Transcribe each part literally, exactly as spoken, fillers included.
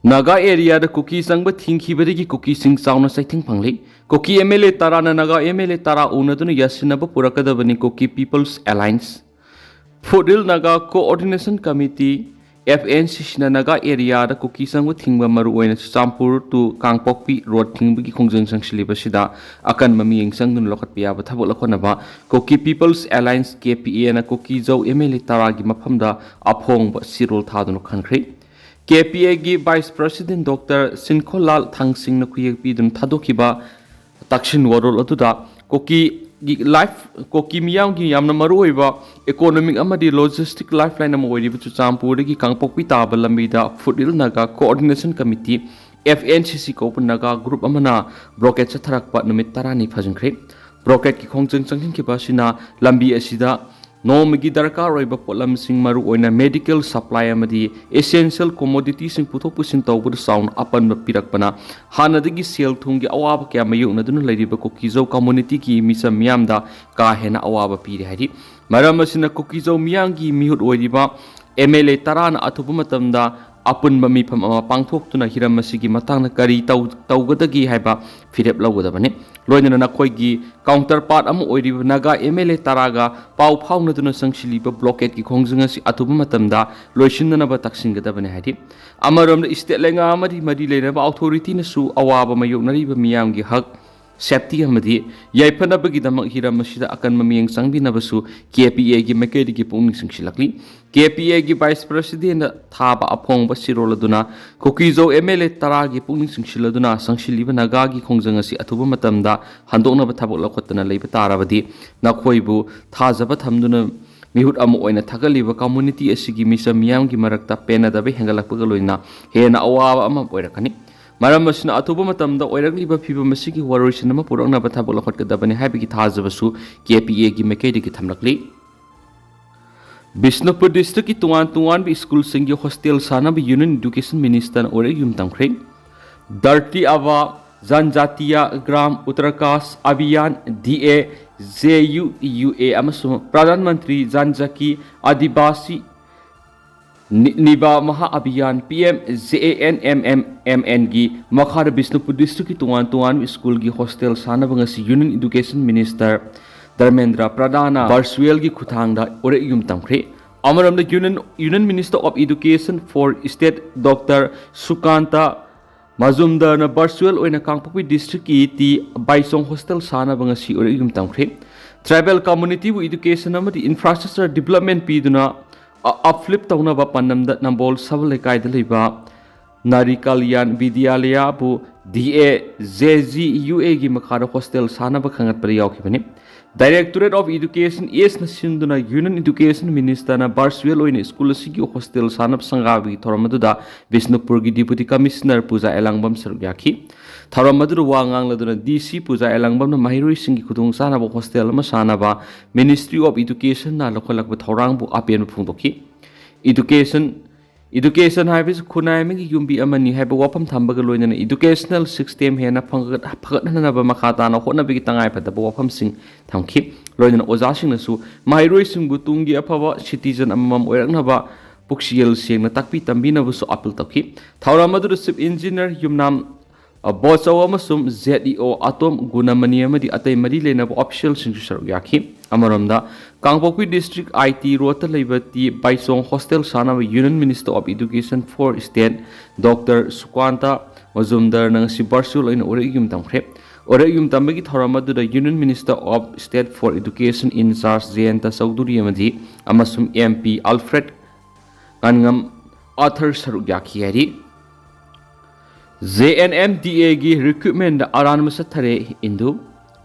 ꯅꯥꯒꯥ ꯑꯦꯔꯤꯌꯥꯗ ꯀꯨꯀꯤ ꯆꯪꯕ ꯊꯤꯡꯈꯤꯕꯗꯒꯤ ꯀꯨꯀꯤꯁꯤꯡ ꯆꯥꯎꯅ ꯆꯩꯊꯦꯡ ꯐꯪꯂꯤ꯫ ꯀꯨꯀꯤ ꯑꯦꯝ ꯑꯦꯜ ꯑꯦ ꯇꯔꯥꯅ ꯅꯥꯒꯥ ꯑꯦꯝ ꯑꯦꯜ ꯑꯦ ꯇꯔꯥ ꯎꯅꯗꯨꯅ ꯌꯥꯁꯤꯟꯅꯕ ꯄꯨꯔꯛꯀꯗꯕꯅꯤ꯫ Kuki people's alliance, foothill Naga coordination committee, F N C ꯁꯤꯅ ꯅꯥꯒꯥ ꯑꯦꯔꯤꯌꯥꯗ ꯀꯨꯀꯤ ꯆꯪꯕ ꯊꯤꯡꯕ, ꯃꯔꯨꯑꯣꯏꯅ ꯆꯨꯔꯆꯥꯟꯄꯨꯔ to ꯀꯥꯡꯄꯣꯛꯄꯤ ꯔꯣꯗ ꯊꯤꯡꯕꯒꯤ ꯈꯣꯡꯖꯪ ꯆꯪꯁꯤꯜꯂꯤꯕꯁꯤꯗ ꯑꯀꯟꯕ ꯃꯤꯠꯌꯦꯡ ꯆꯪꯗꯨꯅ ꯂꯧꯈꯠꯄ ꯌꯥꯕ ꯊꯕꯛ ꯂꯧꯈꯠꯅꯕ ꯀꯨꯀꯤ ꯄꯤꯄꯜꯁ ꯑꯦꯂꯥꯏꯟꯁ, ꯀꯦ ꯄꯤ ꯑꯦꯅ ꯀꯨꯀꯤ ꯖꯧ ꯑꯦꯝ ꯑꯦꯜ ꯑꯦ ꯇꯔꯥꯒꯤ ꯃꯐꯝꯗ ꯑꯐꯣꯡꯕ ꯆꯦꯔꯣꯜ ꯊꯥꯗꯨꯅ ꯈꯟꯈ꯭ꯔꯦ꯫ ꯀꯦ ꯄꯤ ꯑꯦꯒꯤ ꯚꯥꯏꯁ ꯄ꯭ꯔꯁꯤꯗꯦꯟ ꯗꯣꯛꯇꯔ ꯁꯤꯟꯈꯣꯂꯥꯜ ꯊꯥꯡꯁꯤꯡꯅ ꯈꯨꯌꯦꯛ ꯄꯤꯗꯨꯅ ꯊꯥꯗꯣꯛꯈꯤꯕ ꯇꯛꯁꯤꯟ ꯋꯥꯔꯣꯜ ꯑꯗꯨꯗ ꯀꯨꯀꯤꯒꯤ ꯂꯥꯏꯐ, ꯀꯨꯀꯤ ꯃꯤꯌꯥꯝꯒꯤ ꯌꯥꯝꯅ ꯃꯔꯨꯑꯣꯏꯕ ꯏꯀꯣꯅꯣꯃꯤꯛ ꯑꯃꯗꯤ ꯂꯣꯖꯤꯁꯇꯤꯛ ꯂꯥꯏꯐꯂꯥꯏꯟ ꯑꯃ ꯑꯣꯏꯔꯤꯕ ꯆꯨꯔꯆꯥꯟꯄꯨꯔꯗꯒꯤ ꯀꯥꯡꯄꯣꯛꯄꯤ ꯇꯥꯕ ꯂꯝꯕꯤꯗ food hill Naga coordination committee, F N ꯁꯤ ꯁꯤ ꯀꯧꯕ ꯅꯥꯒꯥ ꯒ꯭ꯔꯨꯞ ꯑꯃꯅ ꯕ꯭ꯂꯣꯀꯦꯠ ꯆꯠꯊꯔꯛꯄ ꯅꯨꯃꯤꯠ ꯇꯔꯥꯅꯤ ꯐꯥꯖꯤꯟꯈ꯭ꯔꯦ꯫ ꯕ꯭ꯂꯣꯀꯦꯠꯀꯤ ꯈꯣꯡꯖꯪ ꯆꯪꯁꯤꯟꯈꯤꯕ ꯑꯁꯤꯅ ꯂꯝꯕꯤ ꯑꯁꯤꯗ ꯅꯣꯡꯃꯒꯤ ꯗꯔꯀꯥꯔ ꯑꯣꯏꯕ ꯄꯣꯠꯂꯝꯁꯤꯡ, ꯃꯔꯨꯑꯣꯏꯅ ꯃꯦꯗꯤꯀꯦꯜ ꯁꯄ꯭ꯂꯥꯏ ꯑꯃꯗꯤ ꯑꯦꯁꯦꯟꯁꯤꯌꯦꯜ ꯀꯣꯃꯣꯗꯤꯇꯤꯁꯤꯡ ꯄꯨꯊꯣꯛ ꯄꯨꯁꯤꯟ ꯇꯧꯕꯗ ꯆꯥꯎꯅ ꯑꯄꯟꯕ ꯄꯤꯔꯛꯄꯅ ꯍꯥꯟꯅꯗꯒꯤ ꯁꯦꯜ ꯊꯨꯝꯒꯤ ꯑꯋꯥꯕ ꯀꯌꯥ ꯃꯥꯌꯣꯛꯅꯗꯨꯅ ꯂꯩꯔꯤꯕ ꯀꯨꯀꯤꯖꯧ ꯀꯝꯃꯨꯅꯤꯇꯤꯒꯤ ꯃꯤꯆꯝ ꯃꯤꯌꯥꯝꯗ ꯀꯥ ꯍꯦꯟꯅ ꯑꯋꯥꯕ ꯄꯤꯔꯤ ꯍꯥꯏꯔꯤ꯫ ꯃꯔꯝ ꯑꯁꯤꯅ ꯀꯨꯀꯤꯖꯧ ꯃꯤꯌꯥꯝꯒꯤ ꯃꯤꯍꯨꯠ ꯑꯣꯏꯔꯤꯕ ꯑꯦꯝ ꯑꯦꯜ ꯑꯦ ꯇꯔꯥꯅ ꯑꯊꯨꯕ ꯃꯇꯝꯗ ꯑꯄꯨꯟꯕ ꯃꯤꯐꯝ ꯑꯃ ꯄꯥꯡꯊꯣꯛꯇꯨꯅ ꯍꯤꯔꯝ ꯑꯁꯤꯒꯤ ꯃꯇꯥꯡꯗ ꯀꯔꯤ ꯇꯧ-, ꯇꯧꯒꯗꯒꯦ ꯍꯥꯏꯕ ꯐꯤꯔꯦꯞ ꯂꯧꯒꯗꯕꯅꯤ꯫ ꯂꯣꯏꯅꯅ ꯅꯈꯣꯏꯒꯤ ꯀꯥꯎꯟꯇꯔ ꯄꯥꯔꯠ ꯑꯃ ꯑꯣꯏꯔꯤꯕ ꯅꯥꯒꯥ ꯑꯦꯝ ꯑꯦꯜ ꯑꯦ ꯇꯔꯥꯒ ꯄꯥꯎ ꯐꯥꯎꯅꯗꯨꯅ ꯆꯪꯁꯤꯜꯂꯤꯕ ꯕ꯭ꯂꯣꯀꯦꯠꯀꯤ ꯈꯣꯡꯖꯪ ꯑꯁꯤ ꯑꯊꯨꯕ ꯃꯇꯝꯗ ꯂꯣꯏꯁꯤꯟꯅꯅꯕ ꯇꯛꯁꯤꯟꯒꯗꯕꯅꯤ ꯍꯥꯏꯔꯤ꯫ ꯑꯃꯔꯣꯝꯗ ꯏꯁꯇꯦꯠ ꯂꯩꯉꯥꯛ ꯑꯃꯗꯤ ꯃꯔꯤ ꯂꯩꯅꯕ ꯑꯣꯊꯣꯔꯤꯇꯤꯅꯁꯨ ꯑꯋꯥꯕ ꯃꯥꯌꯣꯛꯅꯔꯤꯕ ꯃꯤꯌꯥꯝꯒꯤ ꯍꯛ, ꯁꯦꯐꯇꯤ ꯑꯃꯗꯤ ꯌꯥꯏꯐꯅꯕꯒꯤꯗꯃꯛ ꯍꯤꯔꯝ ꯑꯁꯤꯗ ꯑꯀꯟꯕ ꯃꯤꯠꯌꯦꯡ ꯆꯪꯕꯤꯅꯕꯁꯨ ꯀꯦ ꯄꯤ ꯑꯦꯒꯤ ꯃꯥꯏꯀꯩꯗꯒꯤ ꯄꯨꯛꯅꯤꯡ ꯆꯤꯡꯁꯤꯜꯂꯛꯂꯤ꯫ ꯀꯦ ꯄꯤ ꯑꯦꯒꯤ ꯚꯥꯏꯁ ꯄ꯭ꯔꯁꯤꯗꯦꯟꯗ ꯊꯥꯕ ꯑꯐꯣꯡꯕ ꯆꯦꯔꯣꯜ ꯑꯗꯨꯅ ꯀꯨꯀꯤꯖꯧ ꯑꯦꯝ ꯑꯦꯜ ꯑꯦ ꯇꯔꯥꯒꯤ ꯄꯨꯛꯅꯤꯡ ꯆꯤꯡꯁꯤꯜꯂꯗꯨꯅ ꯆꯪꯁꯤꯜꯂꯤꯕ ꯅꯥꯒꯥꯒꯤ ꯈꯣꯡꯖꯪ ꯑꯁꯤ ꯑꯊꯨꯕ ꯃꯇꯝꯗ ꯍꯟꯗꯣꯛꯅꯕ ꯊꯕꯛ ꯂꯧꯈꯠꯇꯅ ꯂꯩꯕ ꯇꯥꯔꯕꯗꯤ ꯅꯈꯣꯏꯕꯨ ꯊꯥꯖꯕ ꯊꯝꯗꯨꯅ ꯃꯤꯍꯨꯠ ꯑꯃ ꯑꯣꯏꯅ ꯊꯥꯒꯠꯂꯤꯕ ꯀꯝꯃꯨꯅꯤꯇꯤ ꯑꯁꯤꯒꯤ ꯃꯤꯆꯝ ꯃꯤꯌꯥꯝꯒꯤ ꯃꯔꯛꯇ ꯄꯦꯟꯅꯗꯕ ꯍꯦꯟꯒꯠꯂꯛꯄꯒ ꯂꯣꯏꯅꯅ ꯍꯦꯟꯅ ꯑꯋꯥꯕ ꯑꯃ ꯑꯣꯏꯔꯛꯀꯅꯤ꯫ ꯃꯔꯝ ꯑꯁꯤꯅ ꯑꯊꯨꯕ ꯃꯇꯝꯗ ꯑꯣꯏꯔꯛꯂꯤꯕ ꯐꯤꯕꯝ ꯑꯁꯤꯒꯤ ꯋꯥꯔꯣꯏꯁꯤꯟ ꯑꯃ ꯄꯨꯔꯛꯅꯕ ꯊꯕꯛ ꯂꯧꯈꯠꯀꯗꯕꯅꯤ ꯍꯥꯏꯕꯒꯤ ꯊꯥꯖꯕꯁꯨ ꯀꯦ ꯄꯤ ꯑꯦꯒꯤ ꯃꯥꯏꯀꯩꯗꯒꯤ ꯊꯝꯂꯛꯂꯤ꯫ ꯕꯤꯁꯅꯨꯄꯨꯔ ꯗꯤꯁꯇ꯭ꯔꯤꯛꯀꯤ ꯇꯣꯉꯥꯟ ꯇꯣꯉꯥꯟꯕ ꯁ꯭ꯀꯨꯜꯁꯤꯡꯒꯤ ꯍꯣꯁꯇꯦꯜ ꯁꯥꯅꯕ ꯌꯨꯅꯤꯌꯟ ꯏꯗꯨꯀꯦꯁꯟ ꯃꯤꯅꯤꯁꯇꯔꯅ ꯑꯣꯔꯦꯛ ꯌꯨꯝ ꯇꯝꯈ꯭ꯔꯦ꯫ Dharti Aaba Janjatiya Gram Utkarsh Abhiyan, D A J U U A, ꯑꯃꯁꯨꯡ ꯄ꯭ꯔꯙꯥꯟ ꯃꯟꯇ꯭ꯔꯤ ꯖꯟꯖꯥꯀꯤ ꯑꯥꯗꯤꯕꯥꯁꯤ ꯅꯤꯕꯥ Maha Abhiyan, P M J A N M M M ꯑꯦꯟꯒꯤ ꯃꯈꯥꯗ ꯕꯤꯁꯅꯨꯄꯨꯔ ꯗꯤꯁꯇ꯭ꯔꯤꯛꯀꯤ ꯇꯣꯉꯥꯟ ꯇꯣꯉꯥꯟꯕ ꯁ꯭ꯀꯨꯜꯒꯤ ꯍꯣꯁꯇꯦꯜ ꯁꯥꯅꯕ ꯉꯁꯤ ꯌꯨꯅꯤꯌꯟ ꯏꯗꯨꯀꯦꯁꯟ ꯃꯤꯅꯤꯁꯇꯔ ꯙꯔꯃꯦꯟꯗ꯭ꯔ ꯄ꯭ꯔꯙꯥꯟꯅ ꯚꯔꯆꯨꯋꯦꯜꯒꯤ ꯈꯨꯠꯊꯥꯡꯗ ꯎꯔꯛ ꯌꯨꯝ ꯇꯝꯈ꯭ꯔꯦ꯫ ꯑꯃꯔꯣꯝꯗ union union minister of education for state doctor Sukanta ꯃꯖꯨꯝꯗꯔꯅ ꯚꯔꯆꯨꯋꯦꯜ ꯑꯣꯏꯅ ꯀꯥꯡꯄꯣꯛꯄꯤ ꯗꯤꯁꯇ꯭ꯔꯤꯛꯀꯤ ꯇꯤ ꯕꯥꯏꯆꯣꯡ ꯍꯣꯁꯇꯦꯜ ꯁꯥꯅꯕ ꯉꯁꯤ ꯎꯔꯛ ꯌꯨꯝ ꯇꯝꯈ꯭ꯔꯦ꯫ ꯇ꯭ꯔꯥꯏꯕꯦꯜ ꯀꯝꯃꯨꯅꯤꯇꯤꯕꯨ ꯏꯗꯨꯀꯦꯁꯟ ꯑꯃꯗꯤ ꯏꯟꯐ꯭ꯔꯥꯁ꯭ꯇ꯭ꯔꯛꯆꯔ ꯗꯤꯕꯂꯞꯃꯦꯟ ꯄꯤꯗꯨꯅ ꯑꯞꯂꯤꯐ ꯇꯧꯅꯕ ꯄꯥꯟꯗꯝꯗ ꯅꯝꯕꯣꯜ ꯁꯕꯜ ꯂꯩꯀꯥꯏꯗ ꯂꯩꯕ ꯅꯥꯔꯤ ꯀꯜꯌꯥꯟ ꯕꯤꯗ꯭ꯌꯥꯂꯌꯥꯕꯨ ꯗꯤ ꯑꯦ ꯖꯦ ꯖꯤ ꯌꯨ ꯑꯦꯒꯤ ꯃꯈꯥꯗ ꯍꯣꯁꯇꯦꯜ ꯁꯥꯅꯕ ꯈꯟꯒꯠꯄꯗ ꯌꯥꯎꯈꯤꯕꯅꯤ꯫ ꯗꯥꯏꯔꯦꯛꯇꯣꯔꯦꯠ ꯑꯣꯐ ꯏꯗꯨꯀꯦꯁꯟ ꯏꯁꯅ ꯁꯤꯟꯗꯨꯅ ꯌꯨꯅꯤꯌꯟ ꯏꯗꯨꯀꯦꯁꯟ ꯃꯤꯅꯤꯁꯇꯔꯅ ꯚꯔꯆꯨꯋꯦꯜ ꯑꯣꯏꯅ ꯁ꯭ꯀꯨꯜ ꯑꯁꯤꯒꯤ ꯍꯣꯁꯇꯦꯜ ꯁꯥꯅꯕ ꯁꯪꯒꯥꯕꯒꯤ ꯊꯧꯔꯝ ꯑꯗꯨꯗ ꯕꯤꯁꯅꯨꯄꯨꯔꯒꯤ ꯗꯤꯄꯨꯇꯤ ꯀꯃꯤꯁꯅꯔ ꯄꯨꯖꯥ ꯑꯦꯂꯥꯡꯕꯝ ꯁꯔꯨꯛ ꯌꯥꯈꯤ꯫ ꯊꯧꯔꯝ ꯑꯗꯨꯗ ꯋꯥ ꯉꯥꯡꯂꯗꯨꯅ ꯗꯤ ꯁꯤ ꯄꯨꯖꯥ ꯑꯦꯂꯥꯡꯕꯝꯅ ꯃꯍꯩꯔꯣꯏꯁꯤꯡꯒꯤ ꯈꯨꯗꯣꯡꯆꯥꯅꯕ ꯍꯣꯁꯇꯦꯜ ꯑꯃ ꯁꯥꯅꯕ ꯃꯤꯅꯤꯁꯇ꯭ꯔꯤ ꯑꯣꯐ ꯏꯗꯨꯀꯦꯁꯟꯅ ꯂꯧꯈꯠꯂꯛꯄ ꯊꯧꯔꯥꯡꯕꯨ ꯑꯄꯦꯟꯕ ꯐꯣꯡꯗꯣꯛꯈꯤ꯫ ꯏꯗꯨꯀꯦꯁꯟ ꯏꯗꯨꯀꯦꯁꯟ ꯍꯥꯏꯕꯁꯤ ꯈꯨꯟꯅꯥꯏ ꯑꯃꯒꯤ ꯌꯨꯝꯕꯤ ꯑꯃꯅꯤ ꯍꯥꯏꯕ ꯋꯥꯐꯝ ꯊꯝꯕꯒ ꯂꯣꯏꯅꯅ ꯏꯗꯨꯀꯦꯁꯅꯦꯜ ꯁꯤꯁꯇꯦꯝ ꯍꯦꯟꯅ ꯐꯒꯠ-, ꯐꯒꯠꯍꯟꯅꯕ ꯃꯈꯥ ꯇꯥꯅ ꯍꯣꯠꯅꯕꯒꯤ ꯇꯉꯥꯏꯐꯗꯕ ꯋꯥꯐꯝꯁꯤꯡ ꯊꯝꯈꯤ꯫ ꯂꯣꯏꯅꯅ ꯑꯣꯖꯥꯁꯤꯡꯅꯁꯨ ꯃꯍꯩꯔꯣꯏꯁꯤꯡꯕꯨ ꯇꯨꯡꯒꯤ ꯑꯐꯕ ꯁꯤꯇꯤꯖꯟ ꯑꯃꯃꯝ ꯑꯣꯏꯔꯛꯅꯕ ꯄꯨꯛꯆꯦꯜ ꯁꯦꯡꯅ ꯇꯥꯛꯄꯤ ꯇꯝꯕꯤꯅꯕꯁꯨ ꯑꯄꯤꯜ ꯇꯧꯈꯤ꯫ ꯊꯧꯔꯝ ꯑꯗꯨꯗ ꯆꯤꯐ ꯏꯟꯖꯤꯅꯤꯌꯔ ꯌꯨꯝꯅꯥꯝ ꯕꯣꯆꯧ ꯑꯃꯁꯨꯡ ꯖꯦꯠ ꯏ ꯑꯣ ꯑꯇꯣꯝ ꯒꯨꯅꯃꯅꯤ ꯑꯃꯗꯤ ꯑꯇꯩ ꯃꯔꯤ ꯂꯩꯅꯕ ꯑꯣꯐꯤꯁꯤꯌꯦꯜꯁꯤꯡꯁꯨ ꯁꯔꯨꯛ ꯌꯥꯈꯤ꯫ ꯑꯃꯔꯣꯝꯗ, ꯀꯥꯡꯄꯣꯛꯄꯤ ꯗꯤꯁꯇ꯭ꯔꯤꯛ ꯑꯥꯏ ꯇꯤ ꯔꯣꯗꯇ ꯂꯩꯕ ꯇꯤ ꯕꯥꯏꯆꯣꯡ ꯍꯣꯁꯇꯦꯜ ꯁꯥꯅꯕ union minister of education for state doctor Sukanta ꯃꯖꯨꯝꯗꯔꯅ ꯉꯁꯤ ꯚꯔꯆꯨꯋꯦꯜ ꯑꯣꯏꯅ ꯎꯔꯛ ꯌꯨꯝ ꯇꯝꯈ꯭ꯔꯦ꯫ ꯎꯔꯛ ꯌꯨꯝ ꯇꯝꯕꯒꯤ ꯊꯧꯔꯝ ꯑꯗꯨꯗ union minister of state for education in charge Jayanta Chowdhury ꯑꯃꯗꯤ ꯑꯃꯁꯨꯡ ꯑꯦꯝ ꯄꯤ ꯑꯜꯐ꯭ꯔꯦꯗ ꯉꯥꯟꯉꯝ ꯑꯥꯊꯔ ꯁꯔꯨꯛ ꯌꯥꯈꯤ ꯍꯥꯏꯔꯤ꯫ ꯖꯦ ꯑꯦꯟ ꯑꯦꯝ ꯗꯤ ꯑꯦꯒꯤ ꯔꯤꯀ꯭ꯔꯨꯠꯃꯦꯟꯗ ꯑꯔꯥꯟꯕ ꯆꯠꯊꯔꯦ ꯏꯟꯗꯨ꯫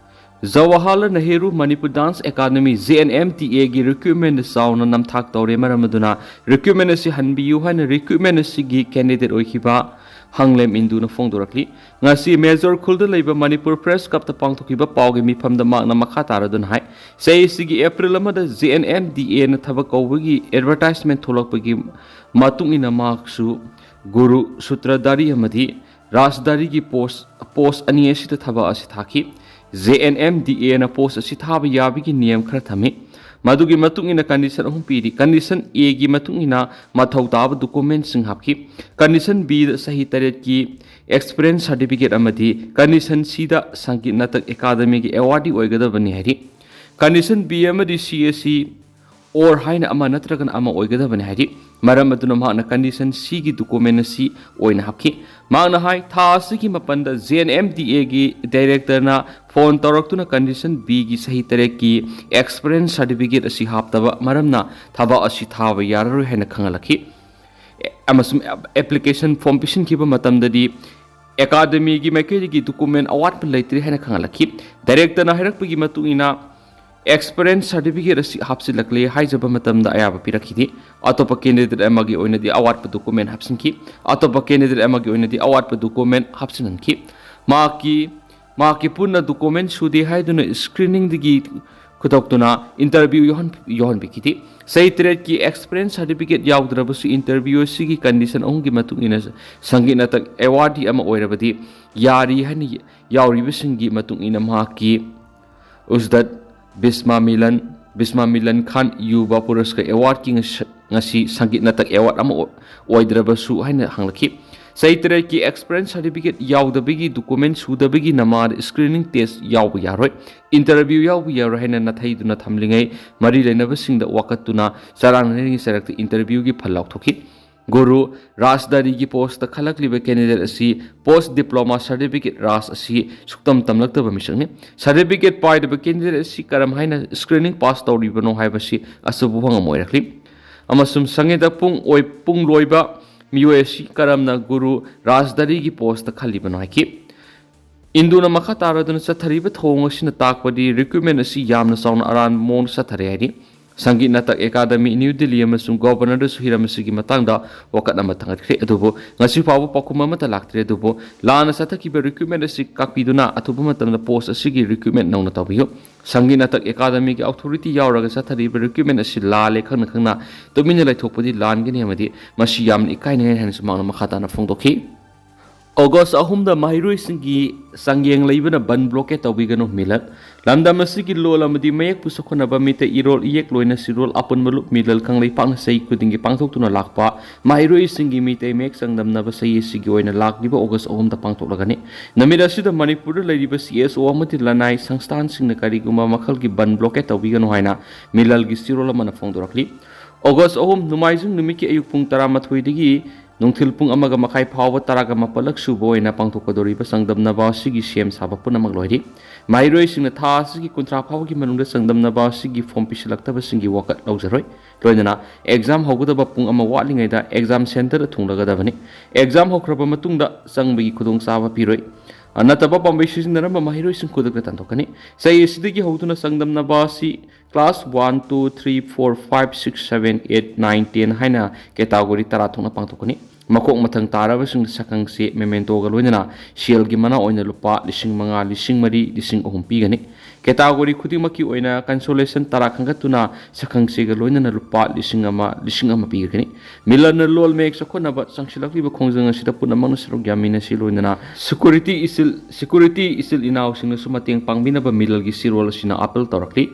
Jawaharlal Nehru Manipur dance academy, J N M D ꯑꯦꯒꯤ ꯔꯤꯀ꯭ꯔꯨꯠꯃꯦꯟꯗ ꯆꯥꯎꯅ ꯅꯝꯊꯥꯛ ꯇꯧꯔꯦ꯫ ꯃꯔꯝ ꯑꯗꯨꯅ ꯔꯤꯀ꯭ꯔꯨꯠꯃꯦꯟ ꯑꯁꯤ ꯍꯟꯕꯤꯌꯨ ꯍꯥꯏꯅ ꯔꯤꯀ꯭ꯔꯨꯠꯃꯦꯟ ꯑꯁꯤꯒꯤ ꯀꯦꯟꯗꯤꯗꯦꯠ ꯑꯣꯏꯈꯤꯕ ꯍꯪꯂꯦꯝ ꯏꯟꯗꯨꯅ ꯐꯣꯡꯗꯣꯔꯛꯂꯤ꯫ ꯉꯁꯤ ꯃꯦꯖꯣꯔ ꯈꯨꯜꯗ ꯂꯩꯕ ꯃꯅꯤꯄꯨꯔ ꯄ꯭ꯔꯦꯁ ꯀ꯭ꯂꯕꯇ ꯄꯥꯡꯊꯣꯛꯈꯤꯕ ꯄꯥꯎꯒꯤ ꯃꯤꯐꯝꯗ ꯃꯍꯥꯛꯅ ꯃꯈꯥ ꯇꯥꯔꯗꯨꯅ ꯍꯥꯏ, ꯆꯍꯤꯁꯤꯒꯤ ꯑꯦꯄ꯭ꯔꯤꯜ ꯑꯃꯗ ꯖꯦ ꯑꯦꯟ ꯑꯦꯝ ꯗꯤ ꯑꯦꯅ ꯊꯕꯛ ꯀꯧꯕꯒꯤ ꯑꯦꯗꯚꯔꯇꯥꯏꯖꯃꯦꯟ ꯊꯣꯛꯂꯛꯄꯒꯤ ꯃꯇꯨꯡ ꯏꯟꯅ ꯃꯍꯥꯛꯁꯨ ꯒꯨꯔꯨ ꯁꯨꯇ꯭ꯔꯙꯥꯔꯤ ꯑꯃꯗꯤ ꯔꯥꯖꯙꯥꯔꯤꯒꯤ ꯄꯣꯁ, ꯄꯣꯁ ꯑꯅꯤ ꯑꯁꯤꯗ ꯊꯕꯛ ꯑꯁꯤ ꯊꯥꯈꯤ꯫ ꯖꯦ ꯑꯦꯟ ꯑꯦꯝ ꯗꯤ ꯑꯦꯅ ꯄꯣꯁ ꯑꯁꯤ ꯊꯥꯕ ꯌꯥꯕꯒꯤ ꯅꯤꯌꯝ ꯈꯔ ꯊꯝꯃꯤ꯫ ꯃꯗꯨꯒꯤ ꯃꯇꯨꯡ ꯏꯟꯅ condition ꯑꯍꯨꯝ ꯄꯤꯔꯤ꯫ Condition A ꯒꯤ ꯃꯇꯨꯡ ꯏꯟꯅ ꯃꯊꯧ ꯇꯥꯕ document ꯁꯤꯡ ꯍꯥꯞꯈꯤ꯫ Condition B ꯗ ꯆꯍꯤ ꯇꯔꯦꯠꯀꯤ experience certificate ꯑꯃꯗꯤ condition C ꯗ ꯁꯪꯒꯤꯠ ꯅꯥꯇꯛ ꯑꯦꯀꯥꯗꯃꯤꯒꯤ awardee ꯑꯣꯏꯒꯗꯕꯅꯤ ꯍꯥꯏꯔꯤ꯫ Condition B ꯑꯃꯗꯤ C ꯑꯁꯤ or ꯍꯥꯏꯅ ꯑꯃ ꯅꯠꯇ꯭ꯔꯒꯅ ꯑꯃ ꯑꯣꯏꯒꯗꯕꯅꯤ ꯍꯥꯏꯔꯤ꯫ ꯃꯔꯝ ꯑꯗꯨꯅ ꯃꯍꯥꯛꯅ condition C ꯒꯤ document ꯑꯁꯤ ꯑꯣꯏꯅ ꯍꯥꯞꯈꯤ꯫ ꯃꯍꯥꯛꯅ ꯍꯥꯏ, ꯊꯥ ꯑꯁꯤꯒꯤ ꯃꯥꯄꯟꯗ J N M D A ꯒꯤ director ꯅ phone ꯇꯧꯔꯛꯇꯨꯅ condition B ꯒꯤ ꯆꯍꯤ ꯇꯔꯦꯠꯀꯤ experience certificate ꯑꯁꯤ ꯍꯥꯞꯇꯕ ꯃꯔꯝꯅ ꯊꯕꯛ ꯑꯁꯤ ꯊꯥꯕ ꯌꯥꯔꯔꯣꯏ ꯍꯥꯏꯅ ꯈꯪꯍꯜꯂꯛꯈꯤ꯫ ꯑꯦ, ꯑꯃꯁꯨꯡ application form ꯄꯤꯁꯤꯟꯈꯤꯕ ꯃꯇꯝꯗꯗꯤ academy ꯒꯤ ꯃꯥꯏꯀꯩꯗꯒꯤ document ꯑꯋꯥꯠꯄ ꯂꯩꯇ꯭ꯔꯤ ꯍꯥꯏꯅ ꯈꯪꯍꯜꯂꯛꯈꯤ꯫ Director ꯅ ꯍꯥꯏꯔꯛꯄꯒꯤ ꯃꯇꯨꯡ ꯏꯟꯅ, experience certificate ꯑꯁꯤ ꯍꯥꯞꯆꯤꯜꯂꯛꯂꯦ ꯍꯥꯏꯖꯕ ꯃꯇꯝꯗ ꯑꯌꯥꯕ ꯄꯤꯔꯛꯈꯤꯗꯦ꯫ ꯑꯇꯣꯞꯄ candidate ꯑꯃꯒꯤ ꯑꯣꯏꯅꯗꯤ ꯑꯋꯥꯠꯄ document ꯍꯥꯞꯆꯤꯟꯈꯤ꯫ ꯑꯇꯣꯞꯄ candidate ꯑꯃꯒꯤ ꯑꯣꯏꯅꯗꯤ ꯑꯋꯥꯠꯄ document ꯍꯥꯞꯆꯤꯟꯍꯟꯈꯤ꯫ ꯃꯍꯥꯛꯀꯤ, ꯃꯍꯥꯛꯀꯤ ꯄꯨꯟꯅ document ꯁꯨꯗꯦ ꯍꯥꯏꯗꯨꯅ screening ꯗꯒꯤ ꯈꯨꯗꯣꯛꯇꯨꯅ interview ꯌꯥꯎꯍꯟ-, ꯌꯥꯎꯍꯟꯕꯤꯈꯤꯗꯦ꯫ ꯆꯍꯤ ꯇꯔꯦꯠꯀꯤ experience certificate ꯌꯥꯎꯗ꯭ꯔꯕꯁꯨ interview ꯑꯁꯤꯒꯤ condition ꯑꯍꯨꯝꯒꯤ ꯃꯇꯨꯡ ꯏꯟꯅ ꯁꯪꯒꯤꯠ ꯅꯥꯇꯛ awardee ꯑꯃ ꯑꯣꯏꯔꯕꯗꯤ ꯌꯥꯔꯤ ꯍꯥꯏꯅ ꯌꯥꯎꯔꯤꯕꯁꯤꯡꯒꯤ ꯃꯇꯨꯡ ꯏꯟꯅ ꯃꯍꯥꯛꯀꯤ ꯎꯁꯗꯠ ꯕꯤꯁꯃꯥ ꯃꯤꯂꯟ, ꯕꯤꯁꯃꯥ ꯃꯤꯂꯟ ꯈꯥꯟ ꯌꯨꯕ ꯄꯨꯔꯁꯀꯔ award ꯀꯤ ꯉꯁ-, ꯉꯁꯤ ꯁꯪꯒꯤꯠ ꯅꯥꯇꯛ award ꯑꯃ ꯑꯣꯏ-, ꯑꯣꯏꯗ꯭ꯔꯕꯁꯨ ꯍꯥꯏꯅ ꯍꯪꯂꯛꯈꯤ꯫ ꯆꯍꯤ ꯇꯔꯦꯠꯀꯤ experience certificate ꯌꯥꯎꯗꯕꯒꯤ, document ꯁꯨꯗꯕꯒꯤ ꯅꯃꯥꯗ screening test ꯌꯥꯎꯕ ꯌꯥꯔꯣꯏ, interview ꯌꯥꯎꯕ ꯌꯥꯔꯣꯏ ꯍꯥꯏꯅ ꯅꯥꯊꯩꯗꯨꯅ ꯊꯝꯂꯤꯉꯩ ꯃꯔꯤ ꯂꯩꯅꯕꯁꯤꯡꯗ ꯋꯥꯀꯠꯇꯨꯅ ꯆꯔꯥꯡꯅꯔꯤꯉꯩ ꯆꯔꯛꯇ interview ꯒꯤ ꯐꯜ ꯂꯥꯎꯊꯣꯛꯈꯤ꯫ ꯒꯨꯔꯨ ꯔꯥꯖꯗꯥꯔꯤꯒꯤ post ꯈꯜꯂꯛꯂꯤꯕ candidate ꯑꯁꯤ post diploma certificate ꯔꯥꯖ ꯑꯁꯤ ꯁꯨꯛꯇꯝ ꯇꯝꯂꯛꯇꯕ ꯃꯤꯁꯛꯅꯤ꯫ Certificate ꯄꯥꯏꯗꯕ candidate ꯑꯁꯤ ꯀꯔꯝ ꯍꯥꯏꯅ screening pass ꯇꯧꯔꯤꯕꯅꯣ ꯍꯥꯏꯕꯁꯤ ꯑꯆꯧꯕ ꯋꯥꯍꯪ ꯑꯃ ꯑꯣꯏꯔꯛꯂꯤ꯫ ꯑꯃꯁꯨꯡ ꯁꯪꯒꯤꯠ ꯅꯥꯇꯛ ꯄꯨꯡ ꯑꯣꯏ-, ꯄꯨꯡ ꯂꯣꯏꯕ ꯃꯤꯑꯣꯏ ꯑꯁꯤ ꯀꯔꯝꯅ ꯒꯨꯔꯨ ꯔꯥꯖꯗꯥꯔꯤꯒꯤ post ꯈꯜꯂꯤꯕꯅꯣ ꯍꯥꯏꯈꯤ꯫ ꯏꯟꯗꯨꯅ ꯃꯈꯥ ꯇꯥꯔꯗꯨꯅ ꯆꯠꯊꯔꯤꯕ ꯊꯧꯑꯣꯡ ꯑꯁꯤꯅ ꯇꯥꯛꯄꯗꯤ recruitment ꯑꯁꯤ ꯌꯥꯝꯅ ꯆꯥꯎꯅ ꯑꯔꯥꯟꯕ ꯃꯑꯣꯡꯗ ꯆꯠꯊꯔꯦ ꯍꯥꯏꯔꯤ꯫ ꯁꯪꯒꯤꯠ ꯅꯥꯇꯛ ꯑꯦꯀꯥꯗꯃꯤ ꯅ꯭ꯌꯨ ꯗꯤꯜꯂꯤ ꯑꯃꯁꯨꯡ ꯒꯣꯕꯔꯅꯔꯗꯁꯨ ꯍꯤꯔꯝ ꯑꯁꯤꯒꯤ ꯃꯇꯥꯡꯗ ꯋꯥꯀꯠ ꯑꯃ ꯊꯥꯡꯒꯠꯈ꯭ꯔꯦ, ꯑꯗꯨꯕꯨ ꯉꯁꯤ ꯐꯥꯎꯕ ꯄꯥꯎꯈꯨꯝ ꯑꯃꯠꯇ ꯂꯥꯛꯇ꯭ꯔꯦ꯫ ꯑꯗꯨꯕꯨ ꯂꯥꯟꯅ ꯆꯠꯊꯈꯤꯕ recruitment ꯑꯁꯤ ꯀꯥꯛꯄꯤꯗꯨꯅ ꯑꯊꯨꯕ ꯃꯇꯝꯗ post ꯑꯁꯤꯒꯤ recruitment ꯅꯧꯅ ꯇꯧꯕꯤꯌꯨ꯫ ꯁꯪꯒꯤꯠ ꯅꯥꯇꯛ ꯑꯦꯀꯥꯗꯃꯤꯒꯤ authority ꯌꯥꯎꯔꯒ ꯆꯠꯊꯔꯤꯕ recruitment ꯑꯁꯤ ꯂꯥꯜꯂꯦ ꯈꯪꯅ ꯈꯪꯅ ꯇꯨꯃꯤꯟꯅ ꯂꯩꯊꯣꯛꯄꯗꯤ ꯂꯥꯟꯒꯅꯤ ꯑꯃꯗꯤ ꯃꯁꯤ ꯌꯥꯝꯅ ꯏꯀꯥꯏꯅꯤꯡꯉꯥꯏ ꯍꯥꯏꯅꯁꯨ ꯃꯍꯥꯛꯅ ꯃꯈꯥ ꯇꯥꯅ ꯐꯣꯡꯗꯣꯛꯈꯤ꯫ ꯑꯣꯒꯁ ꯑꯍꯨꯝꯗ ꯃꯍꯩꯔꯣꯏꯁꯤꯡꯒꯤ ꯆꯥꯡꯌꯦꯡ ꯂꯩꯕꯅ ꯕꯟ ꯕ꯭ꯂꯣꯀꯦꯠ ꯇꯧꯕꯤꯒꯅꯨ꯫ ꯃꯤꯂꯜ꯫ ꯂꯝꯗꯝ ꯑꯁꯤꯒꯤ ꯂꯣꯜ ꯑꯃꯗꯤ ꯃꯌꯦꯛꯄꯨ ꯁꯣꯛꯍꯟꯅꯕ ꯃꯤꯇꯩ ꯏꯔꯣꯜ ꯏꯌꯦꯛ ꯂꯣꯏꯅ ꯁꯤꯔꯣꯜ ꯑꯄꯨꯟꯕ ꯂꯨꯞ ꯃꯤꯂꯜ ꯀꯪꯂꯩꯄꯥꯛꯅ ꯆꯍꯤ ꯈꯨꯗꯤꯡꯒꯤ ꯄꯥꯡꯊꯣꯛꯇꯨꯅ ꯂꯥꯛꯄ ꯃꯍꯩꯔꯣꯏꯁꯤꯡꯒꯤ ꯃꯤꯇꯩ ꯃꯌꯦꯛ ꯆꯥꯡꯗꯝꯅꯕ ꯆꯍꯤ ꯑꯁꯤꯒꯤ ꯑꯣꯏꯅ ꯂꯥꯛꯂꯤꯕ ꯑꯣꯒꯁ ꯑꯍꯨꯝꯗ ꯄꯥꯡꯊꯣꯛꯂꯒꯅꯤ꯫ ꯅꯨꯃꯤꯠ ꯑꯁꯤꯗ ꯃꯅꯤꯄꯨꯔꯗ ꯂꯩꯔꯤꯕ ꯁꯤ ꯑꯦꯁ ꯑꯣ ꯑꯃꯗꯤ ꯂꯅꯥꯏ ꯁꯪꯁꯊꯥꯟꯁꯤꯡꯅ ꯀꯔꯤꯒꯨꯝꯕ ꯃꯈꯜꯒꯤ ꯕꯟ ꯕ꯭ꯂꯣꯀꯦꯠ ꯇꯧꯕꯤꯒꯅꯨ ꯍꯥꯏꯅ ꯃꯤꯂꯜꯒꯤ ꯁꯤꯔꯣꯜ ꯑꯃꯅ ꯐꯣꯡꯗꯣꯔꯛꯂꯤ꯫ ꯑꯣꯒꯁ ꯑꯍꯨꯝ, ꯅꯣꯡꯃꯥꯏꯖꯤꯡ ꯅꯨꯃꯤꯠꯀꯤ ꯑꯌꯨꯛ ꯄꯨꯡ ꯇꯔꯥꯃꯥꯊꯣꯏꯗꯒꯤ ꯅꯨꯡꯊꯤꯜ ꯄꯨꯡ ꯑꯃꯒ ꯃꯈꯥꯏ ꯐꯥꯎꯕ ꯇꯔꯥꯒ ꯃꯥꯄꯜꯂꯛ ꯁꯨꯕ ꯑꯣꯏꯅ ꯄꯥꯡꯊꯣꯛꯀꯗꯧꯔꯤꯕ ꯆꯥꯡꯗꯝꯅꯕ ꯑꯁꯤꯒꯤ ꯁꯦꯝ ꯁꯥꯕ ꯄꯨꯝꯅꯃꯛ ꯂꯣꯏꯔꯤ꯫ ꯃꯍꯩꯔꯣꯏꯁꯤꯡꯅ ꯊꯥ ꯑꯁꯤꯒꯤ ꯀꯨꯟꯊ꯭ꯔꯥ ꯐꯥꯎꯕꯒꯤ ꯃꯅꯨꯡꯗ ꯆꯥꯡꯗꯝꯅꯕ ꯑꯁꯤꯒꯤ ꯐꯣꯝ ꯄꯤꯁꯤꯜꯂꯛꯇꯕꯁꯤꯡꯒꯤ ꯋꯥꯀꯠ ꯂꯧꯖꯔꯣꯏ꯫ ꯂꯣꯏꯅꯅ ꯑꯦꯛꯖꯥꯝ ꯍꯧꯒꯗꯕ ꯄꯨꯡ ꯑꯃ ꯋꯥꯠꯂꯤꯉꯩꯗ ꯑꯦꯛꯖꯥꯝ ꯁꯦꯟꯇꯔꯗ ꯊꯨꯡꯂꯒꯗꯕꯅꯤ꯫ ꯑꯦꯛꯖꯥꯝ ꯍꯧꯈ꯭ꯔꯕ ꯃꯇꯨꯡꯗ ꯆꯪꯕꯒꯤ ꯈꯨꯗꯣꯡꯆꯥꯕ ꯄꯤꯔꯣꯏ꯫ ꯅꯠꯇꯕ ꯄꯥꯝꯕꯩ ꯁꯤꯖꯤꯟꯅꯔꯝꯕ ꯃꯍꯩꯔꯣꯏꯁꯤꯡ ꯈꯨꯗꯛꯇ ꯇꯥꯟꯊꯣꯛꯀꯅꯤ꯫ ꯆꯍꯤ ꯑꯁꯤꯗꯒꯤ ꯍꯧꯗꯨꯅ ꯆꯥꯡꯗꯝꯅꯕ ꯑꯁꯤ class one, two, three, four, five, six, seven, eight, nine, ten ꯍꯥꯏꯅ ꯀꯦꯇꯥꯒꯣꯔꯤ ꯇꯔꯥ ꯊꯣꯛꯅ ꯄꯥꯡꯊꯣꯛꯀꯅꯤ꯫ ꯃꯀꯣꯛ ꯃꯊꯪ ꯇꯥꯔꯕꯁꯤꯡ ꯁꯛꯈꯪꯁꯦ ꯃꯦꯃꯦꯟꯇꯣꯒ ꯂꯣꯏꯅꯅ ꯁꯦꯜꯒꯤ ꯃꯅꯥ ꯑꯣꯏꯅ ꯂꯨꯄꯥ ꯂꯤꯁꯤꯡ ꯃꯉꯥ, ꯂꯤꯁꯤꯡ ꯃꯔꯤ, ꯂꯤꯁꯤꯡ ꯑꯍꯨꯝ ꯄꯤꯒꯅꯤ꯫ ꯀꯦꯇꯥꯒꯣꯔꯤ ꯈꯨꯗꯤꯡꯃꯛꯀꯤ ꯑꯣꯏꯅ ꯀꯟꯁꯣꯂꯦꯁꯟ ꯇꯔꯥ ꯈꯟꯒꯠꯇꯨꯅ ꯁꯛꯈꯪꯁꯦꯒ ꯂꯣꯏꯅꯅ ꯂꯨꯄꯥ ꯂꯤꯁꯤꯡ ꯑꯃ, ꯂꯤꯁꯤꯡ ꯑꯃ ꯄꯤꯒꯅꯤ꯫ ꯃꯤꯂꯜꯅ ꯂꯣꯜ ꯃꯌꯦꯛ ꯆꯥꯎꯈꯠꯅꯕ ꯆꯪꯁꯤꯜꯂꯛꯂꯤꯕ ꯈꯣꯡꯖꯪ ꯑꯁꯤꯗ ꯄꯨꯝꯅꯃꯛꯅ ꯁꯔꯨꯛ ꯌꯥꯃꯤꯟꯅꯁꯤ꯫ ꯂꯣꯏꯅꯅ ꯁꯦꯀ꯭ꯌꯨꯔꯤꯇꯤ ꯏꯆꯤꯜ, ꯁꯦꯀ꯭ꯌꯨꯔꯤꯇꯤ ꯏꯆꯤꯜ ꯏꯅꯥꯎꯁꯤꯡꯅꯁꯨ ꯃꯇꯦꯡ ꯄꯥꯡꯕꯤꯅꯕ ꯃꯤꯂꯜꯒꯤ ꯁꯤꯔꯣꯜ ꯑꯁꯤꯅ ꯑꯥꯄꯤꯜ ꯇꯧꯔꯛꯂꯤ꯫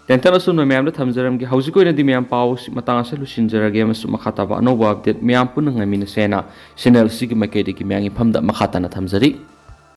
ꯇꯦꯟꯇꯟ ꯑꯁꯨꯝꯅ ꯃꯌꯥꯝꯗ ꯊꯝꯖꯔꯝꯒꯦ꯫ ꯍꯧꯖꯤꯛꯀꯤ ꯑꯣꯏꯅꯗꯤ ꯃꯌꯥꯝ ꯄꯥꯎ ꯑꯁꯤ ꯃꯇꯥꯡ ꯑꯁꯤꯗ ꯂꯣꯏꯁꯤꯟꯖꯔꯒꯦ ꯑꯃꯁꯨꯡ ꯃꯈꯥ ꯇꯥꯕ ꯑꯅꯧꯕ ꯑꯞꯗꯦꯠ ꯃꯌꯥꯝ ꯄꯨꯟꯅ ꯉꯥꯏꯃꯤꯟꯅꯁꯦ ꯍꯥꯏꯅ ꯆꯦꯅꯦꯜ ꯑꯁꯤꯒꯤ ꯃꯥꯏꯀꯩꯗꯒꯤ ꯃꯌꯥꯝꯒꯤ ꯐꯝꯗ ꯃꯈꯥ ꯇꯥꯅ ꯊꯝꯖꯔꯤ꯫